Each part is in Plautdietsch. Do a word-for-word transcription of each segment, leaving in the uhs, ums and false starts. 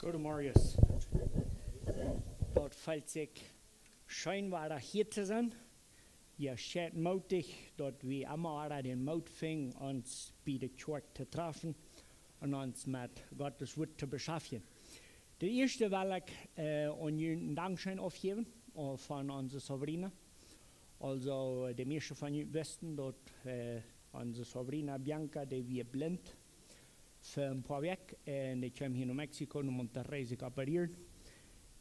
Goedemorjes. Daut feelt sikj scheen, wada hia to sennen. Jie sent mootich, daut wie emma wada dän Moot finjen, ons bie de Kjoakj to trafen un ons met Gottes Wuat to beschaftjen. Daut ieeschte well ekj, äh, aun junt een Dankscheen aufjäwen, äh, von onse Sobrina. Aulsoo, äh, de mieeschte von junt wisten, daut, äh, onse Sobrina Bianca, dee wia blint fa een poa Wäakj, un dee kjeem hia no Mexiko, no Monterrey sikj operieren.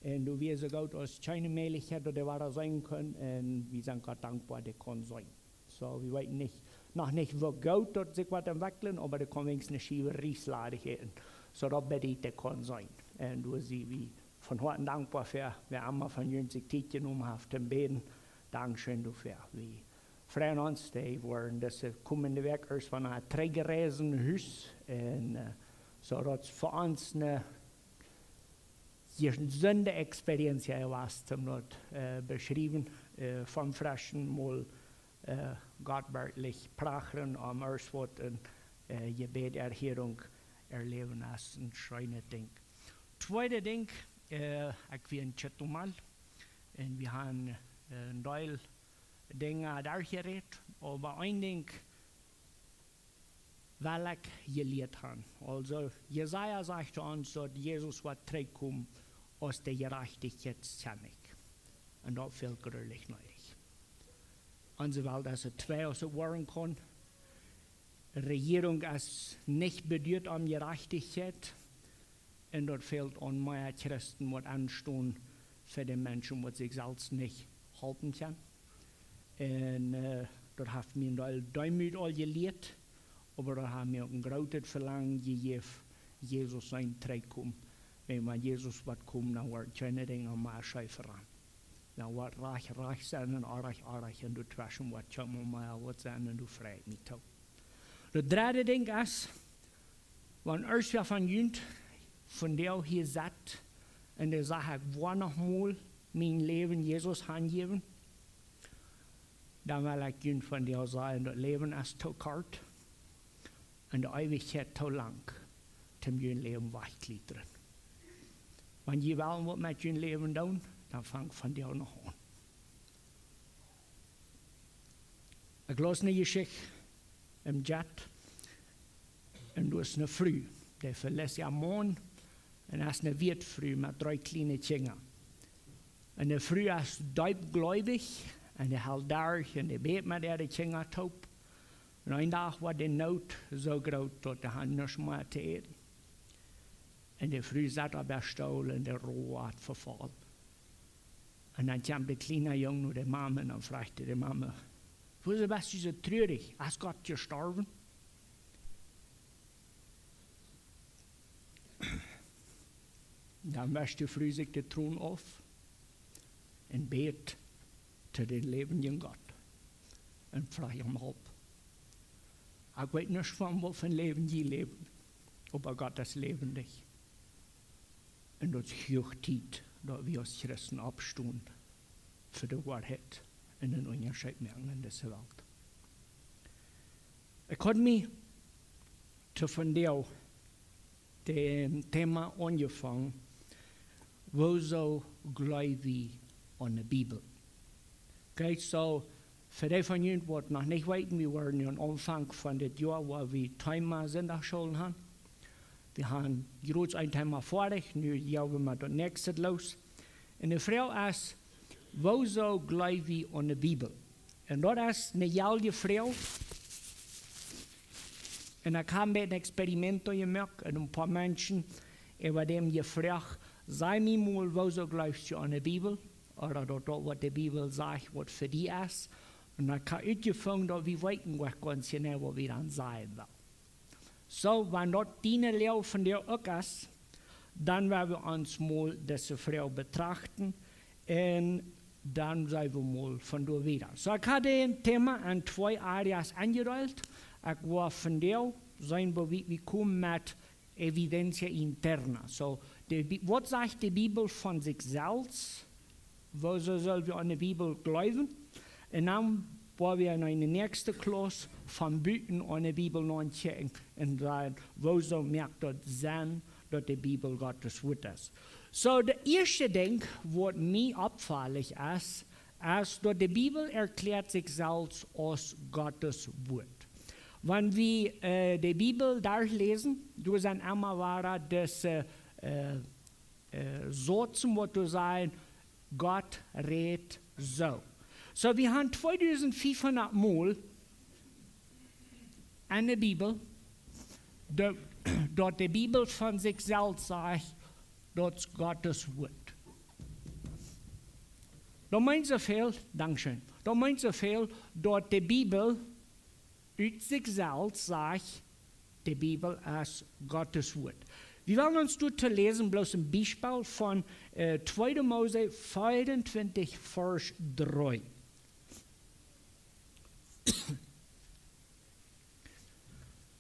Un doa wia soo goot aus kjeene Mäajlichkjeit, daut dee wada seenen kunn, un wie sent Gott dankboa, dee kunn seenen. Soo, wie weeten nich, noch nich, woo goot daut sikj woat entwekjlen, oba dee kunn weens eene Schiew Ries ladich äten. Soo, daut bediet, dee kunn seenen. Un doa sie wie von Hoaten dankboa fa, wäa emma von junt sikj Tiet jenomen haft toom bäden. Dankscheen doafäa. Wie freien ons, dee woaren dise komende Wäakj ieescht von äa trigjreisen no Hus. Un, äh, soo daut fa ons eene jesunde Experience jewast, om daut, äh, beschriewen, äh, vom freschen mol, äh, Gott werkjlich prachen, om ieescht waut een, äh, Jebäd Erhörung erläwen es een scheenet Dinkj. Tweedet Dinkj, äh, ekj wia en Chetumal un wie haben, äh, een Deel Dinja doa jerät, oba een Dinkj well ekj jelieet haben. Aulsoo, Jesaja sajcht to ons, daut Jesus woat trigjkomen aus de Jerajchtichkjeitskjennich. Un daut fält grulich needich. Onse Welt es twei aus et woaren kaun. Rejierunk es nich beduat om Jerajchtichkjeit. Un daut fält aun mea Christen, waut enstonen fa de Menschen, waut sikj selfst nich halpen kjennen. Un, äh, daut haft mie een Deel Deemoot aul jelieet, oba daut haft mie uk een grootet Velangen jejäft, Jesus sien Trigjkomen. Wan, wan Jesus woat komen, dan woat kjeene Dinja mea scheef gonen. Dan woat rajcht rajcht sennen un oajch oajch un doatweschen woat kjeenmol mea waut sennen un doa frei ekj mie too. Daut dredde Dinkj es, wan irjentwäa von junt vondoag hia sett un dee sajcht: "Ekj well noch mol mien Läwen Jesus hanjäwen", dan well ekj junt vondoag sajen, daut Läwen es too kort un de Eewichkjeit too lang, om jun Läwen wajch to lieren. Wan jie wellen waut met jun Läwen doonen, dan fangt vondoag noch aun. Ekj laus eene Jeschicht em Jet, un doa es eene Fru, dee velat äa Maun un es eene Wätfru met dree kjliene Kjinja. Un de Fru es deep gleubich un dee helt doa un dee bät met äare Kjinja toop. Un een Dach woat de Noot soo groot, daut dee haben nuscht mea to äten. Un de Fru sett opp äa Stool un de Roa woat vefollen. Un dan kjemt de kjliena Jung no de Mame un dan fruacht de Mame: "Wuarom best du soo trurich? Es Gott jestorwen?" Dan wescht de Fru sikj de Tronen auf un bät to dän läwendjen Gott un fruacht am Help. Ekj weet nich, von waut fa een Läwen jie läwen, oba Gott es läwendich. Un daut es huach Tiet, daut wie aus Christen oppstonen fa de Woarheit un een Unjascheet moaken en dise Welt. Ekj haud mie to vondoag daut Thema aunjefongen: Wuarom gleew wie aun de Bibel? Okay, soo, fa dee von junt, waut noch nich weeten, wie wieren aum Aunfank von dit Joa, wua wie Thema Sindachschoolen haben. Wie haben jrod een Thema foadich, nu gonen wie met daut näakjste loos. Un de Froag es: Wuarom gleew wie aun de Bibel? Un daut es eene goode Froag. Un ekj hab een Experiment jemoakt un een poa Menschen äwa däm jefroacht: "Saj mie mol, wuarom gleefst du aun de Bibel?" Ooda daut, daut waut de Bibel sajcht, waut fa die es. Un dan hab ekj utjefungen, daut wie weeten, waut gaunz jeneiw, waut wie dan sajen wellen. Soo, wan daut diene Läajes vondoag uk es, dan woa wie ons mol dise Froag betrachten un dan sent wie mol von doa wieda. Soo, ekj hab daut Thema en twee Areas enjedeelt. Ekj woa vondoag seenen, woo wiet wie komen met evidencia interna. Soo, de Bi-, waut sajcht de Bibel von sikj selfst? Wuarom sell wie aun de Bibel gleewen? Un dan woa wie en de näakjste Klauss von buten aun de Bibel nochecken un sajen, wuarom moakt daut Senn, daut de Bibel Gottes Wuat es. Soo, daut ieeschte Dinkj, waut mie oppfaulich es, es daut de Bibel erkjläat sikj selfst aus Gottes Wuat. Wan wie, äh, de Bibel doa läsen, doa sent emma wada dise, äh, äh, Sauzen, waut doa sajen, Gott rät soo. Soo, wie haben tweedusent fiefhundat Mol en de Bibel, de, daut de Bibel von sikj selfst sajcht, daut es Gottes Wuat. Daut meent soo väl, dankscheen. Daut meent soo väl, daut de Bibel ut sikj selfst sajcht, de Bibel es Gottes Wuat. Wie wellen ons doa to läsen bloos een Biespel von, äh, tweede Mose vieruntwintich, Varsch dree.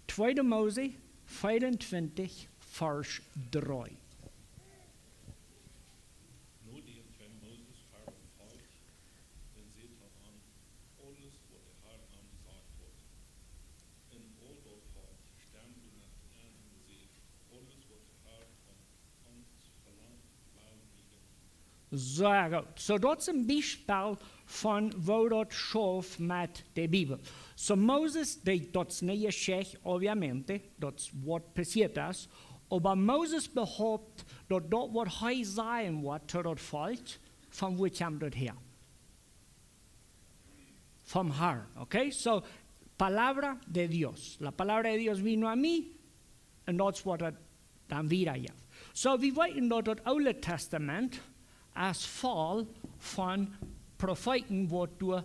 Tweede Mose vieruntwintich, Varsch dree. Nodäm kjeem Moses ver daut Volkj un säd to an: Aules waut de Har am jesajcht haud, un aul daut Volkj stemd doamet en un säd: Aules waut de Har von ons velangt, wellen wie doonen. Sea goot. Soo, daut es een Biespel von woo daut schauft met de Bibel. Soo, Moses, dee, daut es ne Jeschicht, obviamente, daut es waut passieet es. Oba Moses behaupt, daut daut, waut hee sajen woat to daut Volkj, von wua kjemt daut häa? Vom Harn, okay? Soo, palabra de Dios. La palabra de Dios vino a mí, un daut es waut et dan wieda jeft. Soo, wie weeten daut daut Oole Tastament es voll von Profeeten, waut doa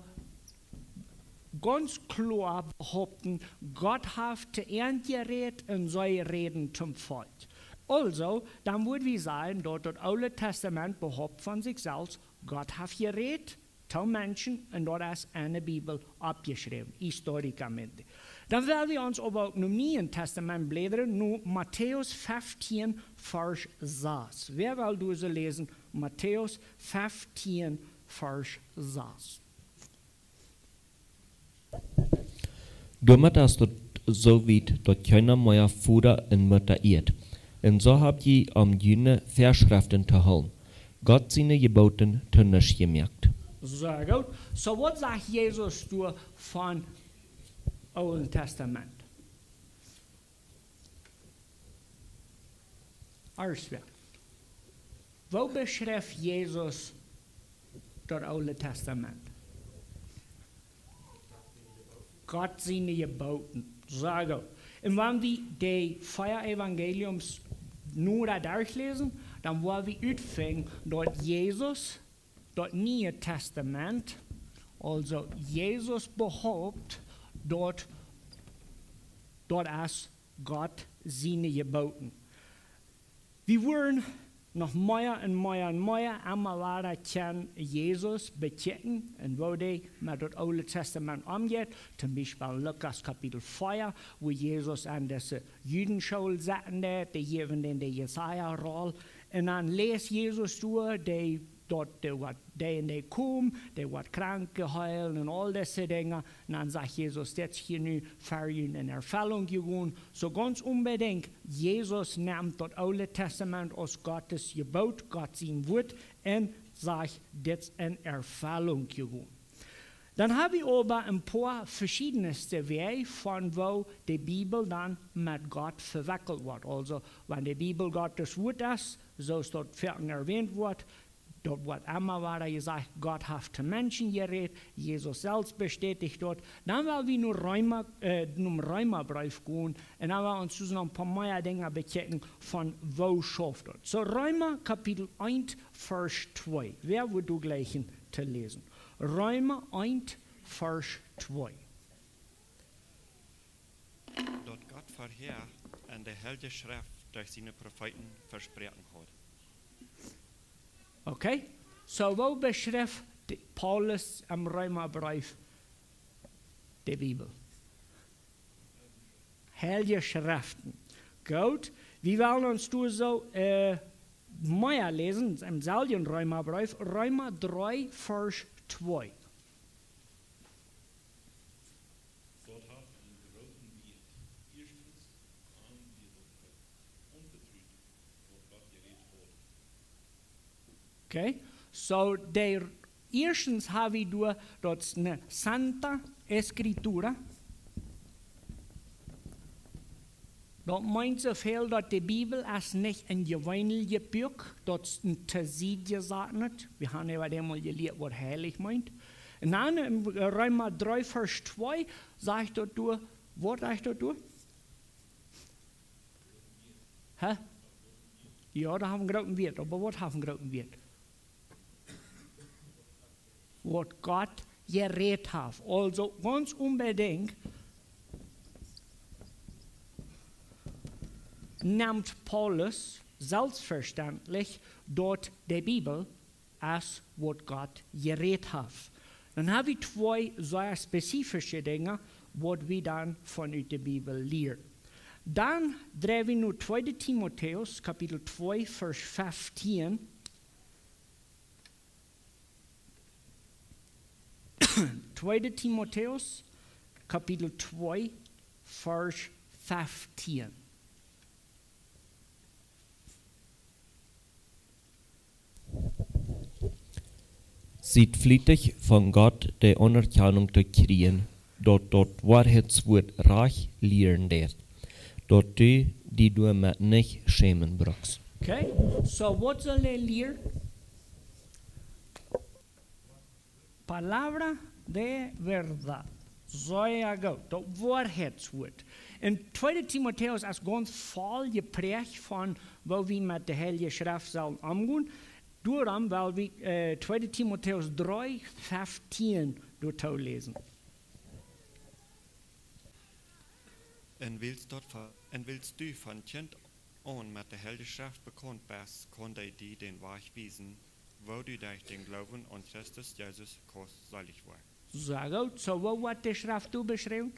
gaunz kloa behaupten, Gott haft to an jerät un see räden toom Volkj. Aulsoo, dan wudd wie sajen, daut daut Oole Tastament behaupt von sikj selfst, Gott haft jerät to Menschen, un daut es en de Bibel oppjeschräwen, historicamente. Dan well wie ons oba uk nom Nieen Tastament bläden, no Matäus fieftieen, Varsch sas. Wäa well dise läsen? Matäus fieftieen, Varsch sas. Doamet es daut soo wiet, daut kjeena mea Voda un Mutta ieet. Un soo hab jie om june Väaschreften to hoolen, Gott siene Jeboten to nuscht jemoakt. Sea goot. Soo, waut sajcht Jesus doa von Oolen Tastament? Ieescht wäa. Woo beschrift Jesus daut Oole Tastament? Gott siene Jeboten. Sea goot. Un wan wie de vea Evangeliums nu doa derchläsen, dan woa wie utfinjen, daut Jesus daut Niee Tastament, aulsoo Jesus behaupt, daut, daut es Gott siene Jeboten. Wie woaren noch mea un mea un mea emma wada kjennen Jesus bekjikjen un woo dee met daut Oole Tastament omjeit. Toom Biespel Lukas Kapitel vea, wua Jesus aun dise Judenschool sitten deit, dee jäwen dän de Jesaja-Roll. Un dan läst Jesus doa, dee daut, dee waut, dee un dee komen, dee waut Kranke heelen un aul dise Dinja. Un dan sajcht Jesus: Dit es hia nu fa junt en Erfellunk jegonen. Soo gaunz onbedinjt, Jesus nemt daut Oole Tastament aus Gottes Jeboot, Gott sien Wuat, un sajcht: Dit es en Erfellunk jegonen. Dan hab wie oba een poa veschiedne Wäaj von woo de Bibel dan met Gott vewekjelt woat. Aulsoo, wan de Bibel Gottes Wuat es, soo aus daut foaken erwähnt woat, daut woat emma wada jesajcht, Gott haft to Menschen jerät, Jesus selfst bestäticht daut. Dan well wie no Reema, äh, nom Reemabreef gonen un dan well wie ons noch een poa mea Dinja bekjikjen von woo schauft daut. Soo, Reema Kapitel eent, Varsch twee. Wäa wudd doa jleichen to läsen? Reema eent, Varsch twee. Daut Gott verhäa en de Heilje Schreft derch siene Profeeten vesproaken haud. Okay, soo, woo beschrift de Paulus em Reemabreef de Bibel? Heilje Schreften. Goot, wie wellen ons doa soo, äh, mea läsen, em selwjen Reemabreef, Reema dree, Varsch twee. Daut haft eenen grooten Wieet. Ieeschtens, am wia daut Recht aunvetrut, Okay? So, de, ieeschtens ha wie doa, daut es ne Santa Escritura. Daut meent soo väl, daut de Bibel es nich een jeweenlichet Buak, daut es een tosied jesat. Wie haben äwa däm aul jelieet, waut heilich meent. Un dan en Reema dree, Varsch twee, sajcht daut doa, waut sajcht daut doa? Hä? Jo, daut haft een grooten Wieet, oba waut haft een grooten Wieet? Waut Gott jerät haft. Aulsoo gaunz onbedinjt nemt Paulus selfstvestendlich daut de Bibel es waut Gott jerät haft. Dan ha wie twee sea spezifische Dinja, waut wie dan von ut de Bibel lieren. Dan drei wie no tweede Timotäus, Kapitel twee, Varsch feftieen. Tweede Timotäus, Kapitel twee, Varsch feftieen. Siet flietich von Gott de Aunerkjanunk to kjrieen, daut daut Woarheitswuat rajcht lieren deit, daut du die doamet nich schämen brukst. Okay, so waut saul hee lieren? Palabra de verdad. Sea goot, daut Woarheitswuat. En tweede Timotäus es gaunz voll jepräajt von woo wie met de Heilje Schreft sellen omgonen. Doarom well wie, äh, tweede Timotäus dree feftieen doatoo läsen. Un wiels daut von, un wiels du von Kjint aun met de Heilje Schreft bekaunt best, kaun dee die dän Wajch wiesen, woo du derch dän Gloowen aun Christus Jesus kaust selich woaren. Sea goot, so woo woat de Schreft doa beschräwen?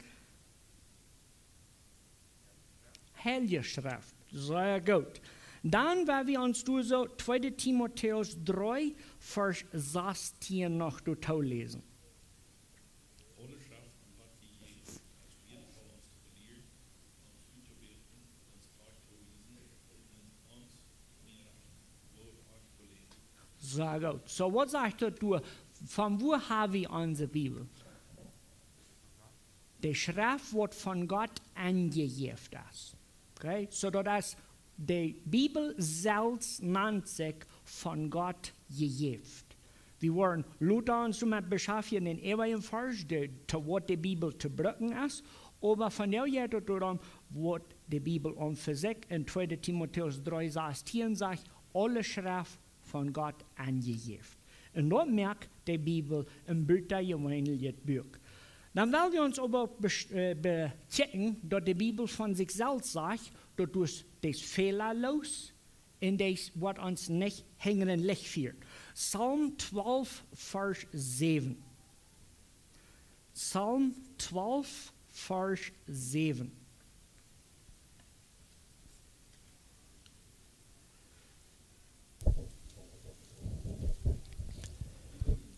Heilje Schreft. Sea goot. Dan woa wie ons doa soo tweede Timotäus dree, Varsch sastieen noch doatoo läsen. Aule Schreft von Gott jejäft, es wieetvoll ons to belieren, ons uttobeeden, ons trajcht to wiesen un ons en rajchtet Wort to leiden. Sea goot. So, waut sajcht daut doa? Von wua ha wie onse Bibel? De Schreft, waut von Gott enjejäft es. Okay? So daut es, de Bibel selfst nant sikj von Gott jejäft. Wie woaren lota ons doamet beschaftjen en äwa een Varsch, de, to waut de Bibel to brucken es, oba vondoag jeit et doarom, waut de Bibel aun fa sikj en tweede Timotäus dree sastieen sajcht, aule Schreft von Gott aunjejäft. Un daut moakt de Bibel een butajeweenlichet Buak. Dan well wie ons oba uk bes-, äh, bekjikjen, daut de Bibel von sikj selfst sajcht, daut daut es fälaloos un daut woat ons nich hinjren Licht fieren. Psalm twalf, Varsch säwen. Psalm twalf, Varsch säwen.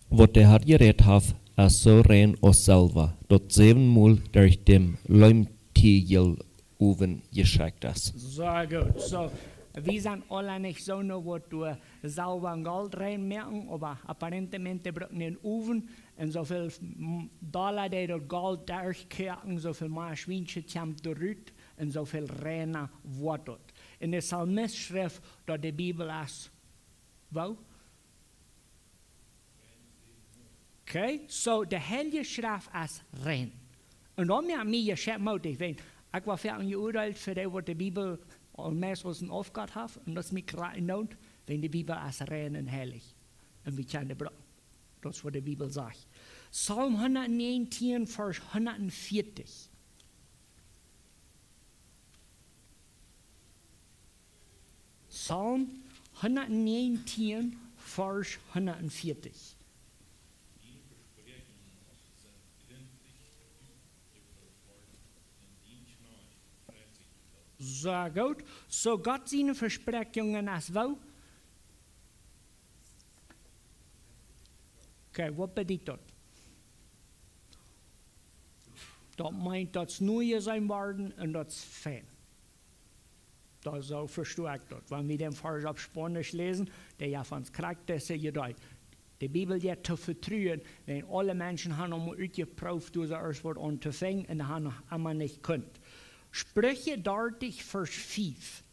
Waut de Herr jerät haft, es soo rein aus Selwa, daut säwenmol derch dän Leimtiegel Owen jeschekjt es. Sea goot. So, wie sent aula nich soo, no waut doa Selwa un Golt rein moaken, oba aparentemente brucken dän Owen un soo väl, mm, dolla dee daut Golt derchkoaken, soo väl mea Schwienschet kjemt doa rut un soo väl reina woat daut. Un de Psalmist schrift daut de Bibel es, woo? Okay, so de Heilje Schreft es rein. Un daut moakt mie jeschekjt moodich, wan ekj woa foaken jeuadeelt fa dee, waut de Bibel aul meist aus een Aufgott haft, un daut es mie krakjt endoont, wan de Bibel es rein un heilich. Un wie kjennen dee brucken. Daut es waut de Bibel sajcht. Psalm hundatnineentieen, Varsch hundatveatich. Psalm hundatnineentieen, Varsch hundatveatich. Sea goot. So Gott siene Vespräakjungen es woo? Okay, waut bediet daut? Daut meent, daut es nuje sent worden un daut es fein. Daut es soo vestoakjt daut. Wan wie dän Varsch opp Spaunisch läsen, dee jeft ons krakjt dise Jedanken. De Bibel jeit to vetruen, wiels aule Menschen haben aul utjeprooft, daut see irjent waut auntofinjen, un haben noch emma nich kunt. Spricha dartich, Varsch fief.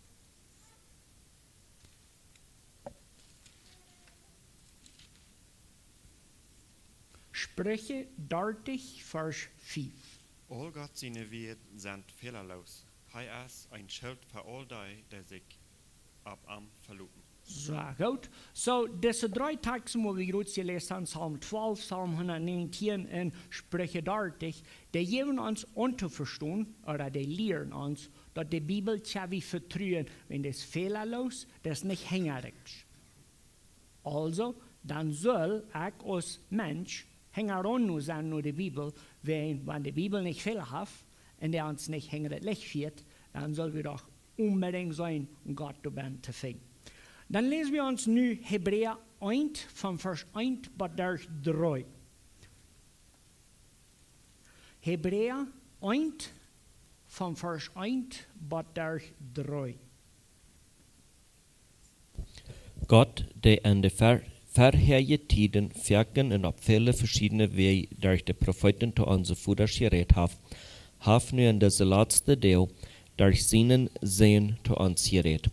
Spricha dartich, Varsch fief. Aul Gott siene Wäaj sent fälaloos. Hee es een Schilt fa aul dee, dee sikj opp am veloten. Soo, goot. Soo, dise dree Takjsten, waut wie krakjt jeläst haben, Psalm twalf, Psalm hundatnäajentieen un Spricha dartich, dee jäwen ons aun to vestonen, ooda dee lieren ons, daut de Bibel, jo, wie vetruen, wiels dee es fälaloos, dee es nich hinjarisch. Aulsoo, dan sull ekj aus Mensch hinjaraun nu sennen no de Bibel, wiels wan de Bibel nich Fäla haft un dee ons nich hinja daut Licht fieet, dan sull wie doch onbedinjt sennen, Gott doabennen to finjen. Dan läs wie ons nu Hebräa eent von Varsch eent bat Varsch dree. Hebräa eent von Varsch eent bat Varsch dree. Gott, dee en de ver-, verhäaje Tieden foaken un opp väle veschiedne Wäaj derch de Profeeten to onse Vodasch jerät haft, haft nu en dise latste Doag derch sienen Sän to ons jerät.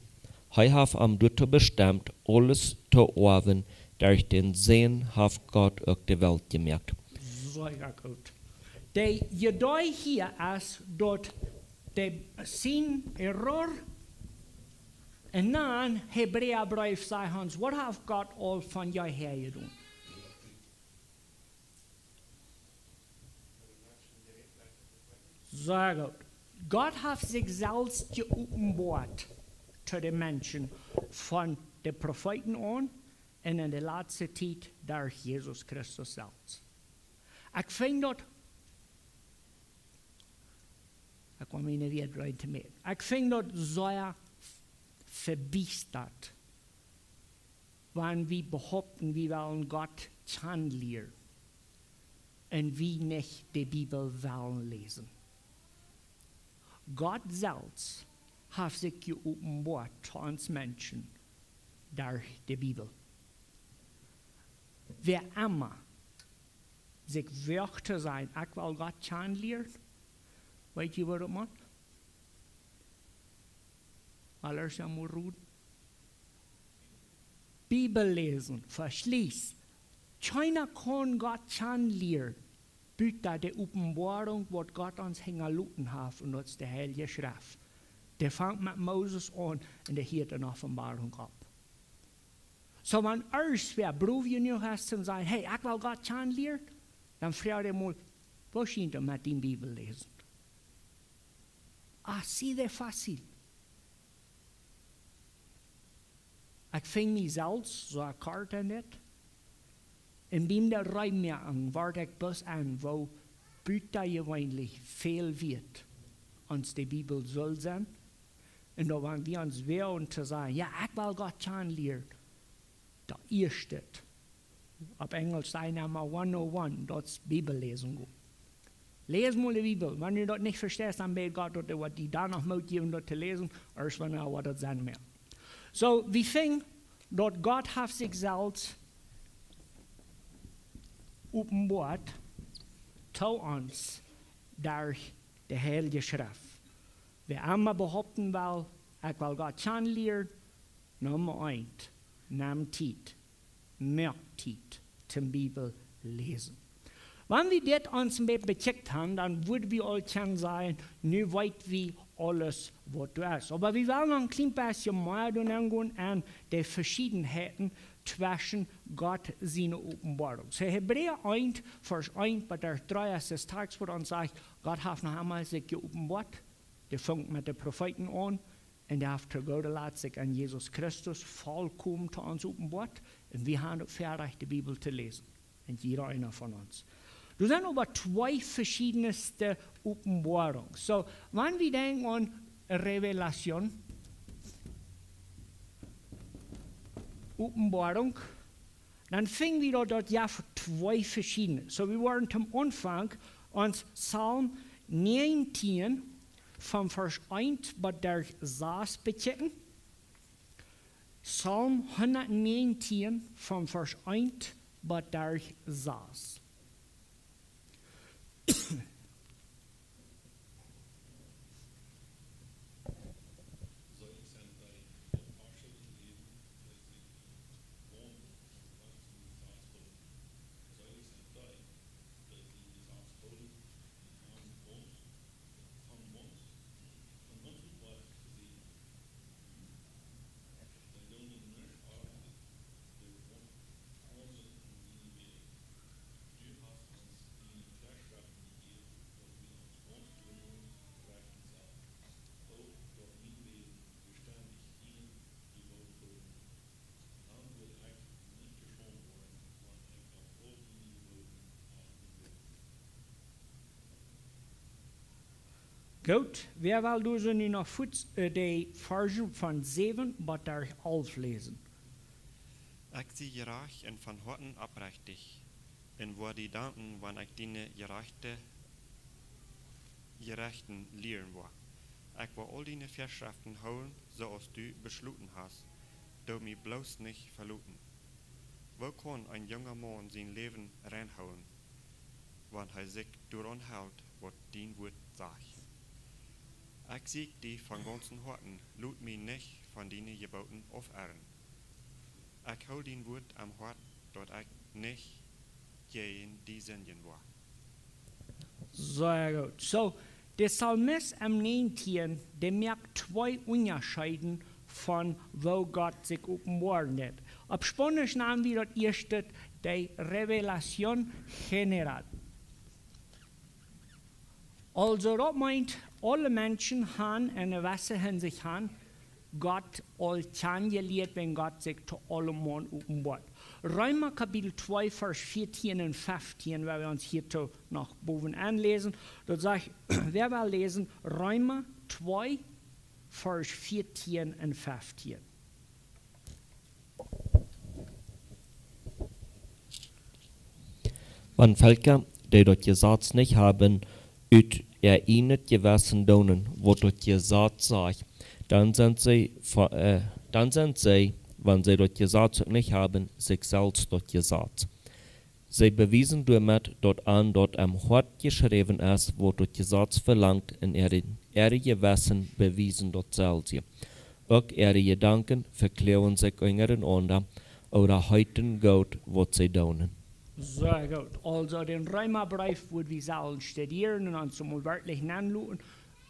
Hee haft am doatoo bestemt, aules to oawen. Derch dän Sän haft Gott uk de Welt jemoakt. Sea goot. De Idee hia es daut de sien Error un dan Hebräabreef sajcht ons, waut haft Gott aul von jeehäa jedonen? Sea goot. Gott haft sikj selfst jeopenboat to de Menschen von de Profeeten aun un en de latste Tiet derch Jesus Christus selfst. Ekj finj daut, ekj kaun mie nich wieda dreien to moaken. Ekj finj daut sea vebiestat, wan wie behaupten, wie wellen Gott kjanen lieren un wie nich de Bibel wellen läsen. Gott selfst haft sikj jeopenboat to ons Menschen derch de Bibel. Wäa emma sikj woagt to sajen, ekj well Gott kjanen lieren, weet jie waut daut mott? Aulsoo mott Bibel läsen, veschließ. Kjeena kaun Gott kjanen lieren, buta de Openboarunk, waut Gott ons hinjaloten haft, un daut es de Heilje Schreft. Dee fangt met Moses aun un dee hieet en Openboarunk opp. Soo, wan irjentwäa brow jenuach es to sajen, hey, ekj well Gott kjanen lieren, dan froag am mol, woo schient daut met dien Bibel läsen? Así de fácil. Ekj finj mie selfst soo kort en dit. Un biem daut rein moaken, wort ekj bloos en, woo butajeweenlich väl wieet ons de Bibel sull sennen. Un daut wan wie ons woagen to sajen, jo, ekj well Gott kjanen lieren, daut ieeschte, opp Enjlisch sajen see emma one oh one, daut es Bibel läsen gonen. Läs mol de Bibel. Wan du daut nich vesteist, dan bäd Gott, daut hee waut die dan noch Moot jäwen, daut to läsen, aus wan hee waut daut sennen mea. Soo, wie finjen, daut Gott haft sikj selfst openboat to ons derch de Heilje Schreft. Wäa emma behaupten well, ekj well Gott kjanen lieren, Numma eent, nemm Tiet, moak Tiet toom Bibel läsen. Wan wie dit ons een bät bekjikjt haben, dan wudden wie aul kjennen sajen, nu weet wie aules, waut doa es. Oba wie wellen noch een kjlien bät mea doaraun engonen aun de Veschiedenheiten tweschen Gott siene Openboarunk. Soo Hebräa eent, Varsch eent bat dree es de Tekst, waut ons sajcht, Gott haft noch emol sikj jeopenboat. Dee funk met de Profeeten aun. Un dee haft to goode Lat sikj aun Jesus Christus volkomen to ons openboat. Un wie haben daut Väarajcht, de Bibel to läsen. Un jieda eena von ons. Doa sent oba twee veschiedenste Openboarunk. Soo, wan wie denkjen aun Revelation, Openboarunk, dan finj wie daut, daut jeft twee veschiedne. Soo, wie woaren toom Aunfank ons Psalm näajentieen, von Varsch eent bat derch sas bekjikjen. Psalm hundatnäajentieen von Varsch eent bat derch sas. Goot, wäa well doa nu noch fuaz, äh, de Varschen von säwen bat derch alf läsen? Ekj sie jerajcht un von Hoaten oprechtich, un woa die danken, wan ekj diene jerajchte Jerechten lieren woa. Ekj woa aul diene Väaschreften hoolen, soo aus du beschloten hast. Doo mie bloos nich veloten. Woo kaun een junga Maun sien Läwen reinhoolen, wan hee sikj doaraun helt, waut dien Wuat sajcht? Ekj sieekj die von gaunzen Hoaten, lot mie nich von diene Jebooten aufirren. Ekj hool dien Wuat aum Hoat, daut ekj nich jäajen die sindjen woa. Sea goot. Soo, de Psalmist em näajentieen, dee moakt twee Unjascheeden von woo Gott sikj openboaren deit. Opp Spaunisch nanen wie daut ieeschte de Revelación General. Aulsoo, daut meent, aule Menschen han en jewesse Hinsicht han Gott aul kjanen jelieet, wan Gott sikj to aulemaun openboat. Reema Kapitel twee, Varsch vieetieen un feftieen, woa wie ons hia to noch bowen aunläsen. Daut sajcht, wäa well läsen, Reema twee, Varsch vieetieen un feftieen. Wan Velkja, dee daut Jesaz nich haben, ut äa ieejnet Jewessen doonen, waut daut Jesaz sajcht, dan sent see, fa- äh, dan sent see, wan see daut Jesaz uk nich haben, sikj selfst daut Jesaz. See bewiesen doamet, daut an daut em Hoat jeschräwen es, waut daut Jesaz velangt, un äare, äare Jewessen bewiesen daut selwje. Uk äare Jedanken vekloagen sikj unjarenaunda, ooda heeten goot, waut see doonen. Sea goot. Aulsoo, dän Reemabreef wudd wie sellen studieren un ons mol werkjlich nenloten,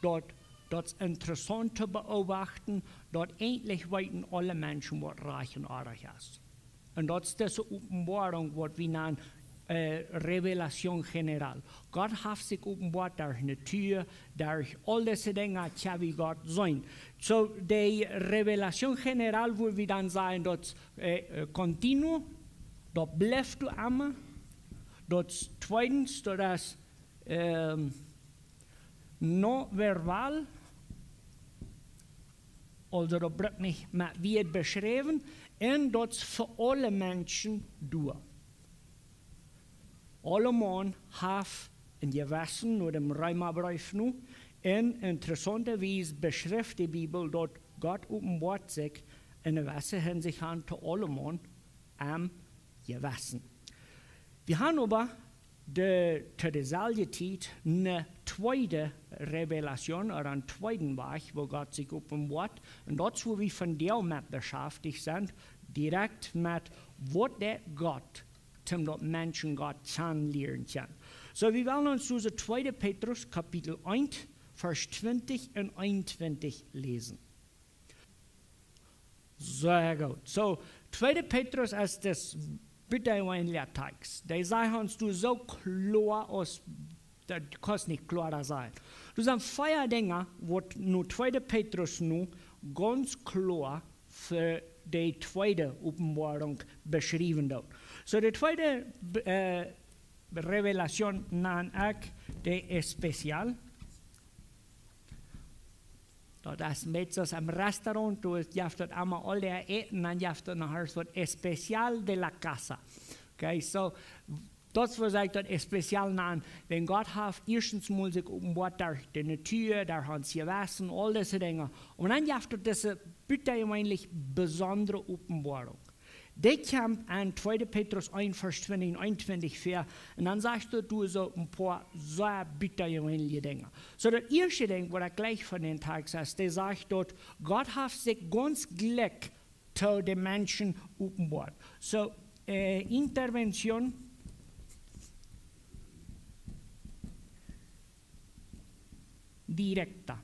daut, daut es interessaunt to beobachten, daut eejentlich weeten aule Menschen, waut rajcht un oajch es. Un daut es dise Openboarunk, waut wie nanen, äh, Revelación General. Gott haft sikj openboat derch Natua, derch aul dise Dinja, tja, wie Gott sent. Soo, de Revelación General, wua wie dan sajen, daut, äh, äh, continuo, daut blift doa emma. Daut es tweedens, daut es, ähm, no verbal, aulsoo daut brukt nich met Wieed beschräwen, un daut es fa aule Menschen doa. Aulemaun haft een Jewessen no däm Reemabreef no, un interessauntawies beschrift de Bibel, daut Gott openboat sikj en jewesse Hinsicht aun to aulemaun em Jewessen. Wie han oba de, to deselwje Tiet eene tweede Revelación, ooda een tweeden Wajch, wua Gott sikj openboat. Un daut es, wua wie vondoag met beschaftich sent, direkt met waut deit Gott, om daut Menschen Gott kjanen lieren kjennen. Soo, wie wellen ons dise tweede Petrus, Kapitel eent, Varsch twintich un eenuntwintich läsen. Sea goot. Soo, tweede Petrus es dis bitte een Leatekst. Dee sajcht ons doa soo kloa aus, daut kaun nich kloara sennen. Doa sent vea Dinja, waut no tweede Petrus no gaunz kloa fa de tweede Openboarunk beschriewen deit. Soo, de tweede, äh, Revelación nan ekj de especial. Daut es met soo aus em Restaurant, doa jeft daut emma aul de Äten, dan jeft daut noch waut especial de la casa. Okay, soo, Daut es, woo sajcht daut, es speziell aun, wan Gott haft ieeschtens mol sikj openboat derch de Natua, derch ons Jewessen, aul dise Dinja. Un dan jeft daut dise butajeweenlich besondre Openboarunk. Dit kjemt en tweede Petrus eent, Varsch twintich un eenuntwintich väa. Un dan sajcht daut doa soo een poa sea butajeweenliche Dinja. Soo daut ieeschte Dinkj, waut ekj jleich von dän Tekst es, dee sajcht daut Gott haft sikj gaunz jlikj to de Menschen openboat. Soo, äh, intervención directa.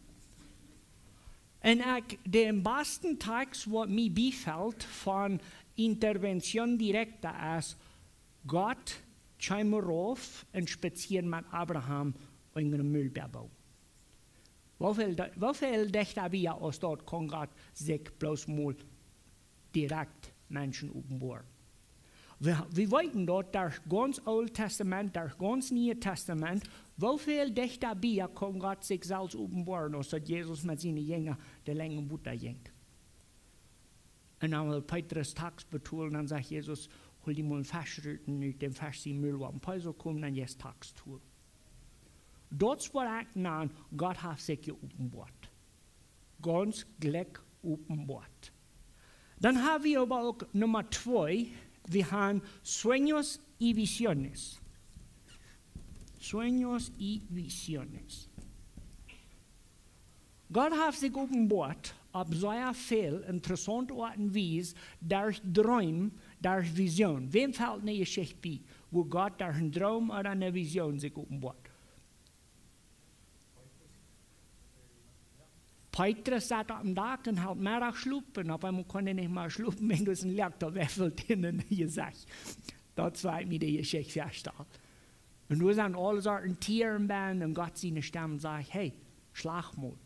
Un ekj, dän basten Tekst, waut mie biefelt von intervención directa es, Gott kjeem rauf un spazieed met Abraham unja een Mulbäaboom. Woo väl, woo väl dichta bie aus daut kaun Gott sikj bloos mol direkt Menschen openboaren? Wie, wie weeten daut derch gaunz Oolt Tastament, derch gaunz Niet Tastament, woo väl dichta bie kaun Gott sikj selfst openboaren, aus daut Jesus met siene Jinja de Lenj un Wota jinkj. Un dan well Petrus Tax betolen, dan sajcht Jesus: "Hol die mol een Fesch rut." Un ut dän Fesch sien Mul woat een Peesel komen, dan jeit Tax tolen. Daut es waut ekj nan, Gott haft sikj jeopenboat. Gaunz jlikj openboat. Dan ha wie oba uk Numma twee, wie han sueños y visiones. Sueños y visiones. Gott haft sikj openboat opp sea väl interessaunte Oat un Wies, derch Dreem, derch Vision. Wäm felt ne Jeschicht bie, woo Gott derch een Dreem ooda ne Vision sikj openboat? Petrus saut oppem Dak un haud Meddachschlop un opp eemol kunn hee nich mea schlopen, un doa es een Licht opp am jeschient. Daut es woo ekj mie de Jeschicht väastal. Un doa sent aule Sorten Tieren bie un Gott siene Stemm sajcht: "Hey, schlach mol."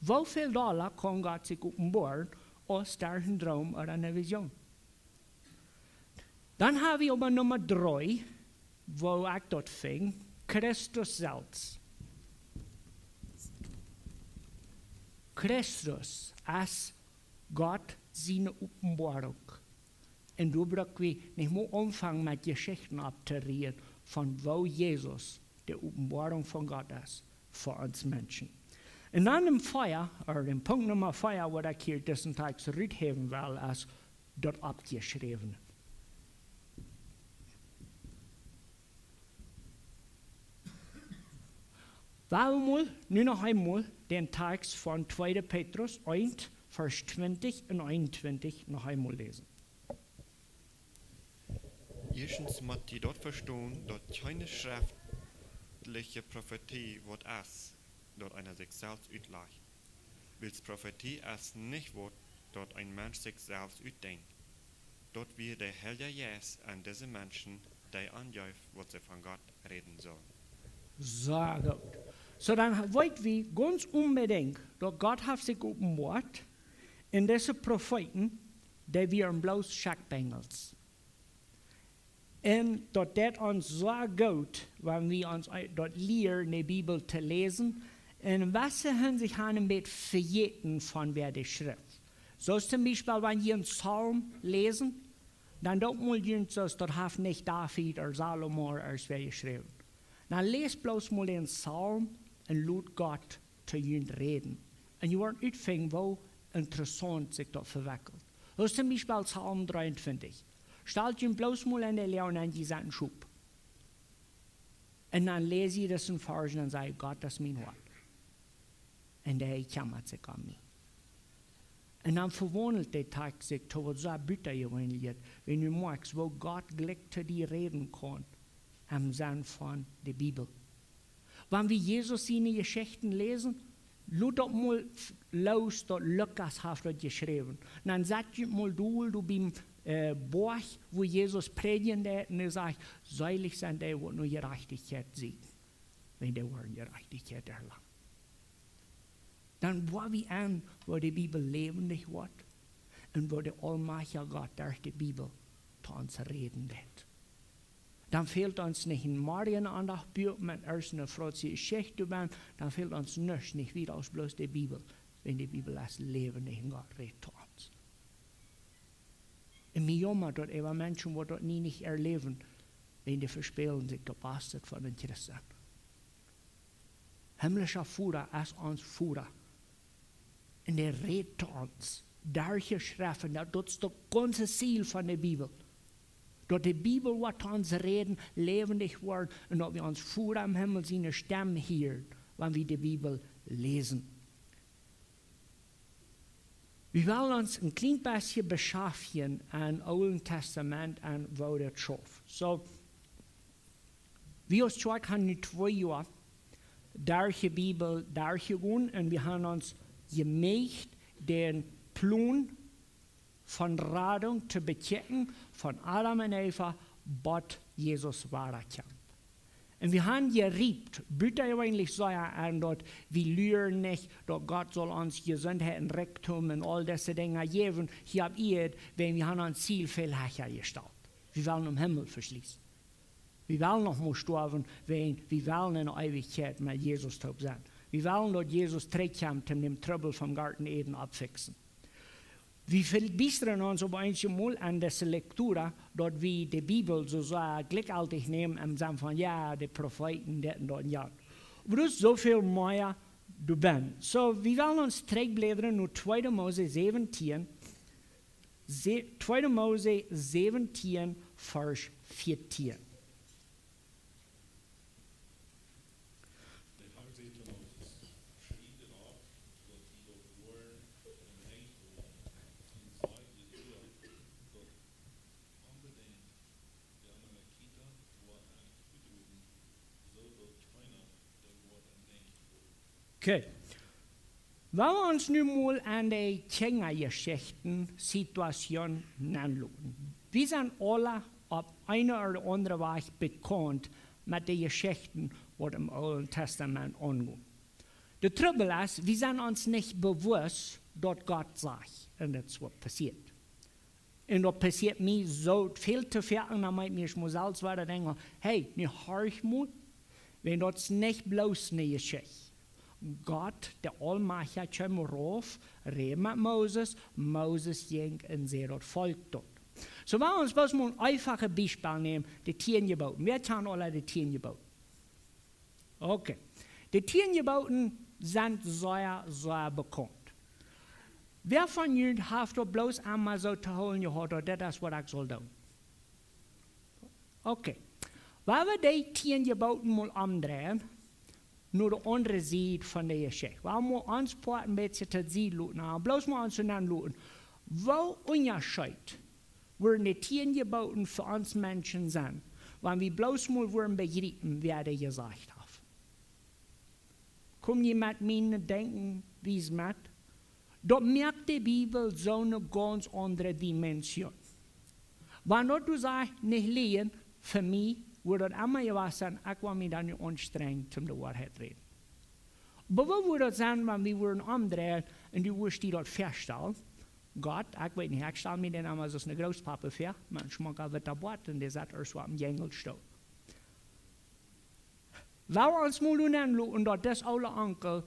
Woo väl dolla kaun Gott sikj openboaren aus derch een Dreem ooda ne Vision? Dan ha wie oba Numma dree, woo ekj daut finj, Christus selfst. Christus es Gott siene Openboarunk. Un doa bruck wie nich mol aunfangen met Jeschichten opptoräden von woo Jesus de Openboarunk von Gott es fa ons Menschen. Un dan em vea, ooda dän Punkt Numma vea, waut ekj hia disen Tekst ruthäwen well, es daut Oppjeschräwne. Wie haben mol, nu noch eemol dän Tekst von tweede Petrus eent, Varsch twintich un eenuntwintich noch eemol läsen. Ieeschtens mott jie daut vestonen, daut kjeene schreftliche Profetie waut es, daut eena sikj selfst utlajcht. Wiels Profetie es nich waut, daut een Mensch sikj selfst utdenkjt. Daut wia de Heilja Jeist aun dise Menschen, dee aunjeef, waut see von Gott räden sullen. Sea goot. Soo, dan weet wie gaunz onbedinjt, daut Gott haft sikj openboat un dise Profeeten, dee wieren bloos Schekjbenjels. Un daut deit ons sea goot, wan wie ons daut lieren, de Bibel to läsen. Un waut see haben sikj aun een bät vejäten von wäa dee schrift. Soo aus toom Biespel, wan jie een Psalm läsen, dan doot mol jie soo aus daut haft nich David ooda Salomo ooda wäa jeschräwen. Dan läst bloos mol dän Psalm un lot Gott to junt räden. Un jie woaren utfinjen, woo interessaunt sikj daut vewekjelt. Soo aus toom Biespel Psalm dreeuntwintich. Stalt junt bloos mol en de Loag aun, jie sent een Schop. Un dan läs jie disen Varsch un dan sajcht: "Gott es mien Hoad. Un hee kjemmat sikj om mie." Un dan vewaundelt de Tekst sikj to waut soo butajeweenlichet, wan du moakst, woo Gott jlikj to die räden kaun, em Senn von de Bibel. Wan wie Jesus siene Jeschichten läsen, lot daut mol f-, loos, daut Lukas haft daut jeschräwen. Dan sat jie mol dol, doa biem, äh, Boajch, wua Jesus prädjen deed, un hee sajcht: "Seelich sent dee, waut no Jerajchtichkjeit sieekjen, wan dee woaren Jerajchtichkjeit erlangen." Dan woa wie aun, woo de Bibel läwendich woat un woo de aulmajchtja Gott derch de Bibel to ons räden deit. Dan fält ons nich een Morjenandachtbuak met ieescht eene frotzje Jeschicht doabie, dan fält ons nuscht nich wieda aus bloos de Bibel, wan de Bibel es läwendich un Gott rät to ons. Un mie jaumat daut äwa Menschen, waut daut nie nich erläwen, Wan dee vespälen sikj, daut baste von een Christ sennen. Himmlischa Voda es ons Voda. Un dee rät to ons derch de Schreft, daut, daut es daut gaunze Ziel von de Bibel. Daut de Bibel woat to ons räden, läwendich woaren, un daut wie ons Voda em Himmel siene Stemm hieren, wan wie de Bibel läsen. Wie wellen ons een kjlien bät beschäftigen aum Oolen Tastament un woo daut schauft. Soo, wie aus Kjoakj haben nu twee Joa derch de Bibel derchjegonen un wie haben ons jemoakt dän Plon von Radunk to bekjikjen von Adam un Eva bat Jesus wada kjemt. Un wie haben jeriept, butajeweenlich sea aun daut, wie luren nich, daut Gott saul ons Jesundheit un Rikjdom un aul dise Dinja jäwen, hia opp Ieed, wan wie haben ons Ziel väl hecha jestalt. Wie wellen em Himmel veschließen. Wie wellen noch mol stoawen, wan wie wellen enne Eewichkjeit met Jesus toop sennen. Wie wellen daut Jesus trigjkjemt, om dän Trubbel vom Goaden Eden oppfixen. Wie vebiestren ons opp eenjemol aun dise Lektura, daut wie de Bibel soo sea jlikjjeltich nämen un sajen von, jo, de Profeeten, dit un daut un jant. Oba daut es soo väl mea doabennen. Soo, wie wellen ons trigjbläden no tweede Mose säwentieen, se-, tweede Mose säwentieen, Varsch vieetieen. De Har säd to Moses: Schriew dit opp, daut jie daut woaren em Henkj hoolen, un saj Josua, daut onbedinjt de Amalekita woaren utroden, soo daut kjeena dee woat em Henkj hoolen. Okay. Wan wie ons nu mol aun de Kjinjajeschichten Situation nenloten. Wie sent aula opp eene ooda aundre Wies bekaunt met de Jeschichten, waut em Oolen Tastament aungonen. De Trubbel es, wie sent ons nich bewusst, daut Gott sajcht, un daut es waut passieet. Un daut passieet mie soo väl to foaken, dan mott ekj mie selfst wada denkjen, hey, nu horch mol, wan daut es nich bloos ne Jeschicht. Gott, de Aulmajchtja, kjeem rauf, räd met Moses, Moses jinkj un säd daut Volkj daut. Soo, wan wie ons bloos mol een eefachet Biespel nämen, de tieen Jeboten. Wäa kjant aula de tieen Jeboten? Okay. De tieen Jeboten sent sea, sea bekaunt. Wäa von junt haft daut bloos eemol soo to hoolen jehaut, daut dit es waut ekj saul doonen? Okay. Wan wie de tieen Jeboten mol omdreien, no de aundre Sied von de Jeschicht. Wan wie mol ons Poat een bät to Sied loten, un bloos mol ons nenloten. Woo unjascheet wudden de tieen Jeboten fa ons Menschen sennen, wan wie bloos mol wudden bejriepen, wäa dee jesajcht haft? Kjemt jie met mien Denkjen wieda met? Daut moakt de Bibel soo ne gaunz aundre Dimension. Wan daut du sajchst, nich läajen, fa mie wudd daut emma jewast sennen, ekj wull mie dan nich aunstrenjen, om de Woarheit räden. Oba woo wudd daut sennen, wan wie wudden omdreien un du wurscht die daut väastalen? Gott, ekj weet nich, ekj stal mie dän emma aus een Grootpapa väa, met een schmocka witta Boat, un dee sat ieescht opp een Jinjel Stool. Wan wie ons mol doa nenloten, daut dis oola Onkel,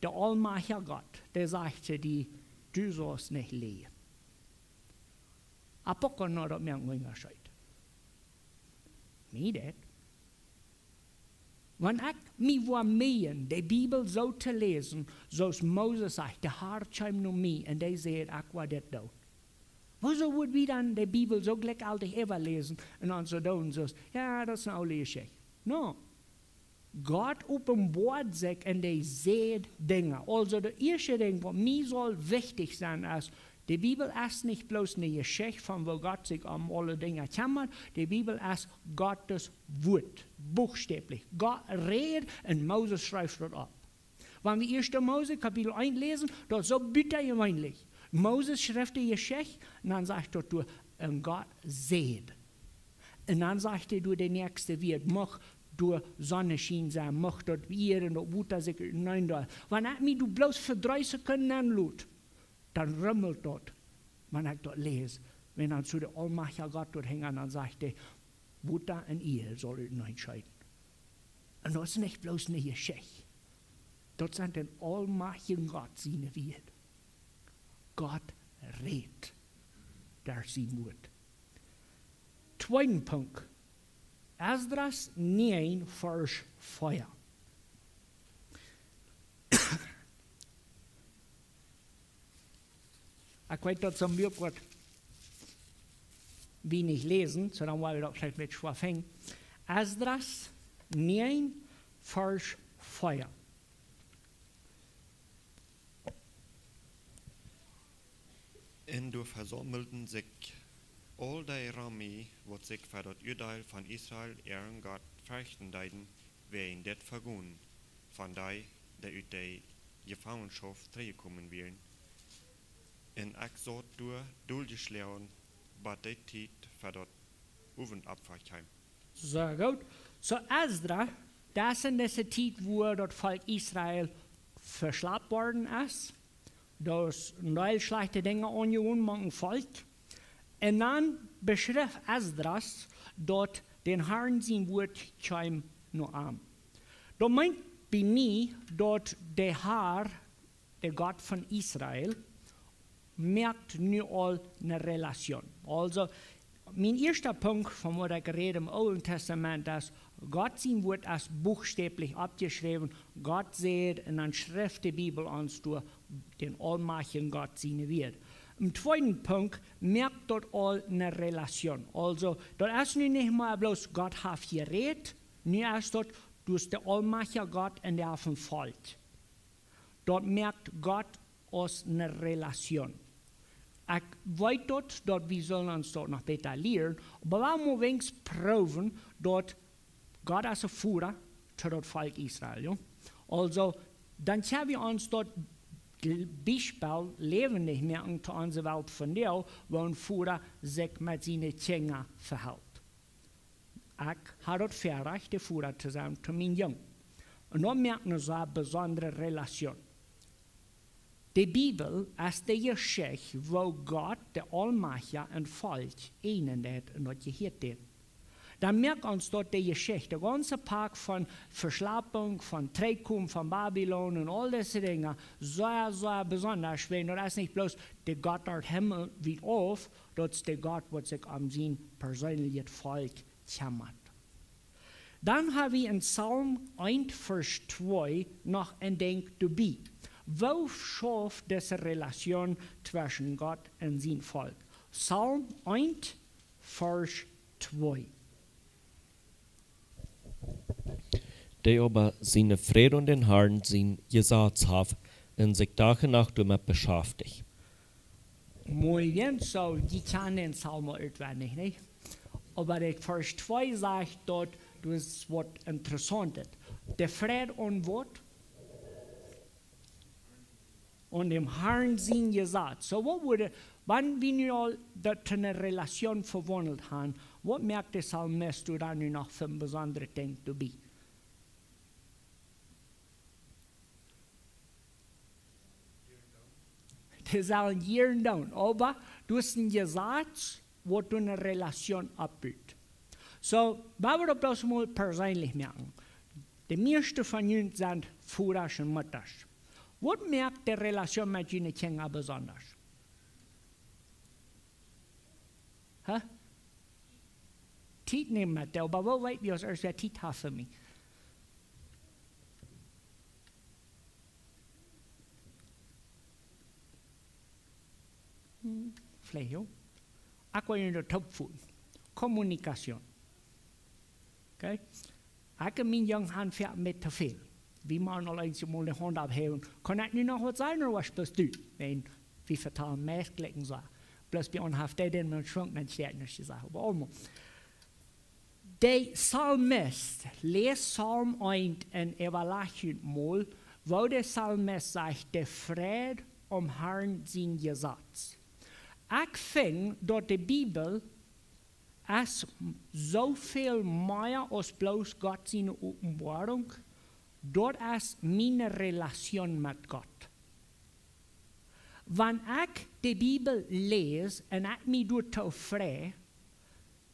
de Aulmajchtja Gott, dee sajcht to die, du saust nich läajen. Apoko no daut mie een Unjascheet. Mie daut. Wan ekj mie woa meien, de Bibel soo to läsen, soo aus Moses sajcht, de Har kjeem no mie un dee säd, ekj woa dit doonen. Wuarom wudd wie dan de Bibel soo jlikjjeltich äwaläsen un dan soo doonen, soo aus, jo, daut es ne oole Jeschicht? No. Gott openboat sikj un dee sajcht Dinja. Aulsoo, daut ieeschte Dinkj, waut mie saul wichtich sennen, es, de Bibel es nich bloos ne Jeschicht von woo Gott sikj om aule Dinja kjemmat. De Bibel es Gottes Wuat, buchstäblich. Gott räd un Moses schrift daut opp. Wan wie ieeschte Mose Kapitel eent läsen, daut es soo butajeweenlich. Moses schrift de Jeschicht un dan sajcht daut doa, un Gott säd. Un dan sajcht hee doa de näakjste Wieed, mucht doa Sonneschien sennen, mucht daut Wieed un daut Wota sikj utenaunda. Wan ekj mie doa bloos fa dree Sekunden nenlot, dan rummelt daut, wan ekj daut läs. Wan dan soo de Aulmajchtja Gott doa hinjt, dan sajcht hee, Wota un Ieed saul utenaunda scheiden. Un daut es nich bloos ne Jeschicht. Daut sent dän Aulmajchtjen Gott siene Wieed. Gott räd derch sien Wuat. Tweeda Punkt. Esdras näajen, Varsch vea. Ekj weet, daut es een Buak, waut wie nich läsen, soo dan woa wie daut veleicht een bät schwoa finjen. Esdras näajen, Varsch vea. Un doa vesaumelden sikj aul dee rom mie, waut sikj fa daut Uadeel von Israel äaren Gott ferchten deeden, wäajen dit Vegonen von dee, dee ut de Jefangenschoft trigjjekomen wieren. Un ekj saut doa doljeschloagen, bat dee Tiet fa daut Owentopfa kjeem. Sea goot. Soo Esdra, daut es en dise Tiet, wua daut Volkj Israel veschlapt worden es. Daut es een Deel schlajchte Dinja aunjegonen mank een Volkj. Un dan beschrift Esdras, daut dän Harn sien Wuat kjeem no am. Daut meent bie mie, daut de Har, de Gott von Israel, moakt nu aul eene Relation. Aulsoo, mien ieeschta Punkt von waut ekj räd em Oolen Testament es, Gott sien Wuat es buchstäblich oppjeschräwen. Gott sajcht, un dan schrift de Bibel ons doa dän aulmajchtjen Gott siene Wieed. Em tweeden Punkt moakt daut aul eene Relation. Aulsoo, daut es nu nich mea bloos Gott haft jerät, nu es daut, daut es de aulmajchtja Gott un dee haft een Volkj. Daut moakt Gott aus eene Relation. Ekj weet daut, daut wie sellen ons daut noch bäta lieren, oba wie motten weens proowen, daut Gott es een Voda to daut Volkj Israel, jo. Aulsoo, dan kjenn wie ons daut Biespel läwendich moaken to onse Welt vondoag, woo een Voda sikj met siene Kjinja vehelt. Ekj ha daut Väarajcht, de Voda to sennen to mien Jung. Un daut moakt eene sea besondre Relation. De Bibel es de Jeschicht, woo Gott, de Aulmajchtja, een Volkj eenen deed un daut jehieet deed. Dan moakt ons daut de Jeschicht, de gaunze Poat von Veschlapunk, von Trigjkomen von Babilon un aul dise Dinja, sea, sea besonda, wiels daut es nich bloos de Gott ut dän Himmel wiet auf, daut es de Gott, waut sikj om sien perseenlichet Volkj kjemmat. Dan ha wie en Psalm eent, Varsch twee noch een Dinkj doabie. Woo schauft dise Relation tweschen Gott un sien Volkj? Psalm eent, Varsch twee. Dee oba siene Freid aun dän Harn sien Jesaz haft un sikj Dach un Nacht doamet beschäftigt. Muy bien, soo, dee kjanen dän Psalm utwendich, nich? Oba de Varsch twee sajcht daut, daut es waut Interessauntet. De Freid aun waut? Aun däm Harn sien Jesaz. Soo, waut woat, wan wie nu aul daut to eene Relation vewaundelt haben, waut moakt de Psalmist doa dan nu noch fa een besondret Dinkj doabie? Dee sellen jieren doonen, oba daut es een Jesaz, waut doa eene Relation oppbut. Soo, wie wellen daut bloos mol perseenlich moaken. De mieeschte von junt sent Vodasch un Muttasch. Waut moakt de Relation met june Kjinja besonda? Huh? Tiet nämen met dee, oba woo weet wie aus ieescht, wäa Tiet haft fa mie? Hm, veleicht, jo. Ekj well junt daut toopvoten. Kommunikation. Okay? Ekj un mien Jung haben foaken met too väl. Wie motten aul eemol de Haunt opphäwen. Kaun ekj nu noch waut sajen, ooda waut best du? Nä, wie vetalen meist jlikj un soo. Bloos bie ons haft dee dän met Schwung nich jesajcht, oba aulemol. De Psalmist läst Psalm eent un äwalajcht mol, woo de Psalmist sajcht, de Freid aum Harn sien Jesaz. Ekj finj daut de Bibel es soo väl mea aus bloos Gott siene Openboarunk, daut es miene Relation met Gott. Wan ekj de Bibel läs un ekj mie doatoo frei,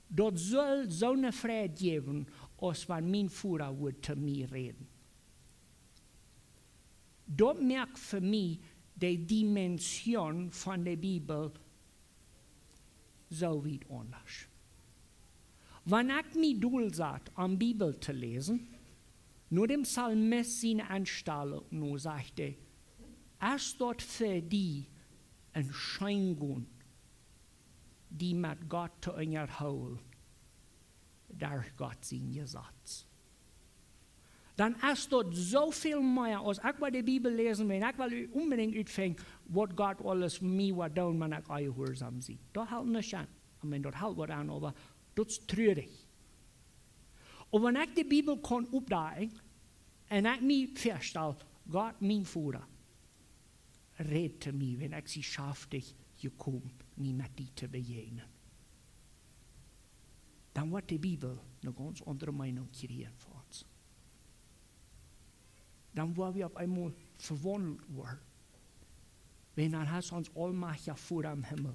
daut saul soone Freid jäwen, aus wan mien Voda wudd to mie räden. Daut moakt fa mie de Dimension von de Bibel soo wiet aundasch. Wan ekj mie dol sat om Bibel to läsen, no däm Psalmist siene Enstalunk no, sajcht hee: Es daut fa die een Scheengonen, die met Gott to unjahoolen derch Gott sien Jesaz? Dan es daut soo väl mea aus ekj well de Bibel läsen, wan ekj well onbedinjt utfinjen, waut Gott aules mie woat doonen, wan ekj jehuarsom sie. Daut halpt nuscht aun. Ekj meen, daut halpt waut aun, oba daut es trurich. Oba wan ekj de Bibel kaun oppdakjen un ekj mie väastal: Gott, mien Voda, räd to mie, wan ekj sie schaftich jekomen, mie met die to bejäajnen, dan woat de Bibel eene gaunz aundre Meinunk kjrieen fa ons. Dan woa wie opp eemol vewaundelt woaren. Wan dan es ons aulmajchtja Voda em Himmel,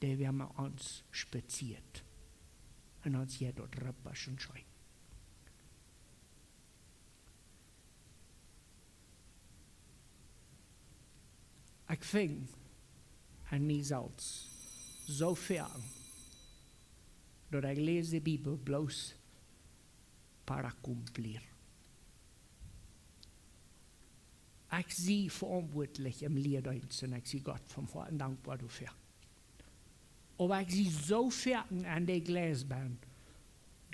dee wia met ons spazieet un ons hia daut Rippaschen scheen. Ekj finj aun mie selfst soo väl, daut ekj läs de Bibel bloos para cumplir. Ekj sie veauntwuatlich em Lieedeenst un ekj sie Gott von Hoaten dankboa doafäa. Oba ekj sie soo väl aun de Gleisbahn,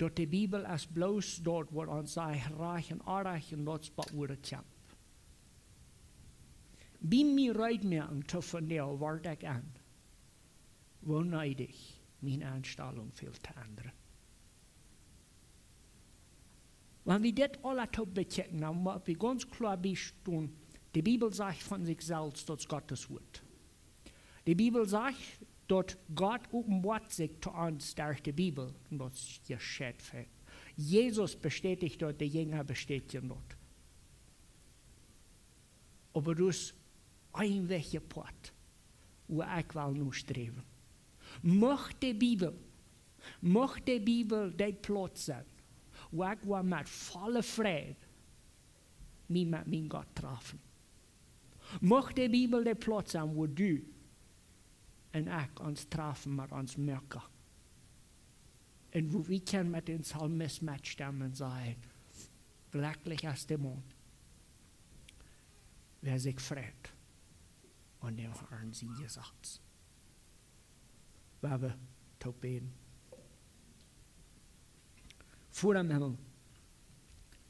daut de Bibel es bloos daut, waut ons sajcht, rajcht un orrajcht, un daut es waut woat kjemt. Bie mie reed moaken to vondoag wort ekj aun, woo needich miene Enstalunk wia to endren. Wan wie dit aula toop bekjikjen, dan woa wie gaunz kloa biestonen, de Bibel sajcht von sikj selfst, daut es Gott sien Wuat. De Bibel sajcht, daut Gott openboat sikj to ons derch de Bibel, un daut es jescheit fa. Jesus bestäticht daut, de Jinja bestätjen daut. Oba daut es een Wajch apoat, wua ekj well no sträwen. Mucht de Bibel, mucht de Bibel dee Plauz sennen, wua ekj woa met volle Freid mie met mienen Gott trafen. Mucht de Bibel dee Plauz sennen, wua du un ekj ons trafen met ons Moaka. Un wua wie kjennen met dän Psalmist metstemmen un sajen: Jlekjlich es de Maun, wäa sikj freit aun däm Harn sien Jesaz. Woa wie toop bäden. Voda em Himmel,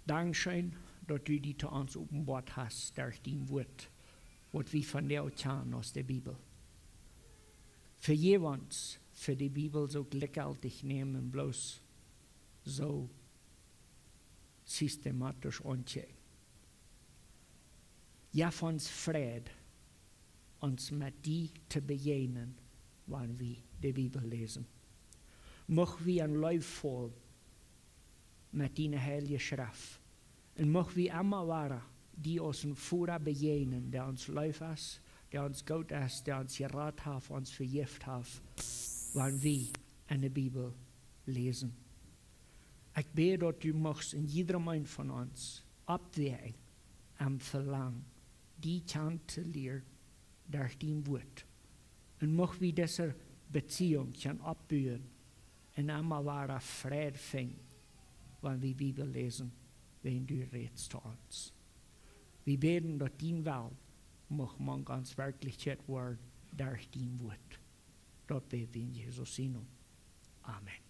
dankscheen, daut du die to ons openboat hast derch dien Wuat, waut wie vondoag kjanen aus de Bibel. Vejeff ons fa de Bibel soo jlikjjeltich nämen un bloos soo systematisch aunkjikjen. Jeff ons Freid, ons met die to bejäajnen, wan wie de Bibel läsen. Mucht wie en Leew faulen met diene heilje Schreft. Un mucht wie emma wada die aus een Voda bejäajnen, dee ons leef es, dee ons goot es, dee ons jerat haft, ons vejeft haft, wan wie enne Bibel läsen. Ekj bäd, daut du muchst en jiedrem eenen von ons oppwakjen un velangen, die kjanen to lieren derch dien Wuat. Un mucht wie dise Beziehunk kjennen oppbuen un emma wada Freid finjen, wan wie Bibel läsen, wan du rätst to ons. Wie bäden, daut dien Wellen mucht mank ons Werkjlichkjeit woaren derch dien Wuat. Daut bäd wie en Jesus sien Nomen. Amen.